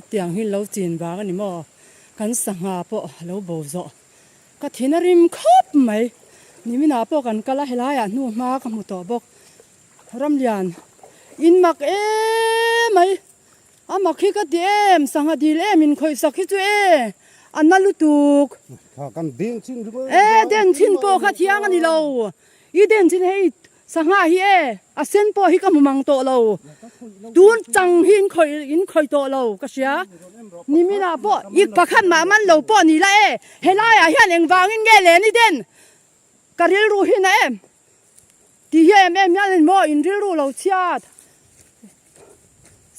Hetiang hi lo chin vang a ni maw? Kan sangha pawh a lo bo zawh. Ka thin a rim khawp mai. Niminah pawh kan kal a, helaiah hnu hma ka hmu tawh bawk. Ramlian, in mak emai. A mak hi ka ti em, sangha dil em in khawih sak hi chu e, a na lutuk. Kha kan den chin ringawt. E, den chin pawh kha thiang a ni lo. I den chin hei sangha hi e, a sen pawh hi ka hmu mang tawh lo. Tun chang hi in khawih in khawih tawh lo ka hria. Niminah pawh i pakhat mah man lo pawh ni la e, helaiah hian engvangin nge len i den? Ka rilru hi na em? Ti hi em em hian maw in rilru lo chhiat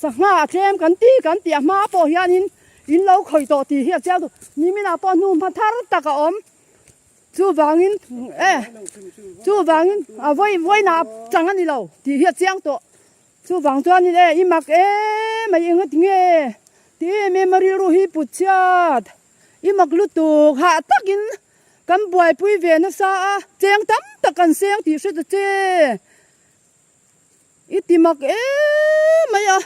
sangha a tlem kan ti kan tih a hma pawh hianin in lo khawih tawh tih hi a chiang duh. Niminah pawh hnu hma thar tak a awm. Chuvangin e chuvangin a vawi vawiinah chang a ni lo tih hi a chiang tawh. Chuvang chuanin e i mak em mai eng a ti nge ti em em a rilru hi put chhiat i mak lutuk hah takin Kan buaipui ve nasa a, cheng tam tak kan seng tih hre ta che. I ti mak em mai a.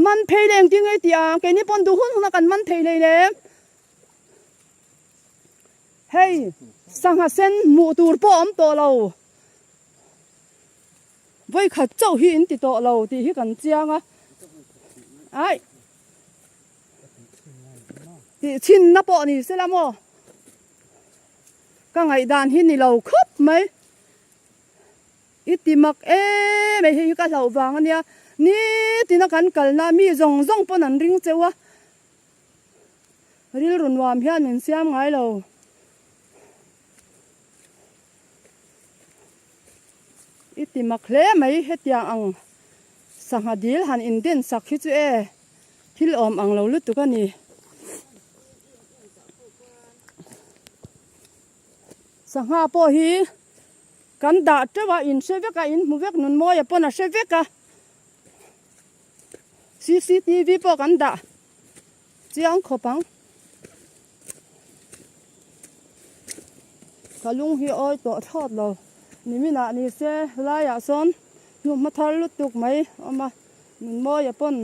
Man phei leh engtin nge i tih ang, keini pawn duh hun hun a kan man thei hlei lem. Hei, sangha sen hmuh tur pawh a awm tawh lo. Vawikhat chauh hi in ti tawh lo tih hi kan chiang a. Aih. Tih chhinna pawh ni sela maw? Ka ngaihdan hi ni lo khawp mai. I ti mak em mai hei hi ka hlauh vang a nia. Nitin a kan kalna mi zawng zawng pawn an ring cheu a. Rilru nuam hian min siam ngai lo. I ti mak hle mai hetiang ang sangha dil han inden sak hi chu e. Thil awm ang lo lutuk a ni. Sangha pawh hi kan dah teuh a, in hre vek a, in hmu vek Nunmawia pawn a hre vek a. Cctv pawh kan dah chiang khawp ang. Ka lung hi awi tawh thlawt lo. Niminah ni se laiah sawn hnuhma thar lutuk mai a awm a. Nunmawia pawn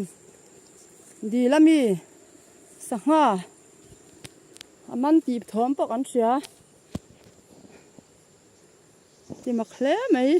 dil ami sangha a man tih thawm pawh kan hria ti mak hle mai.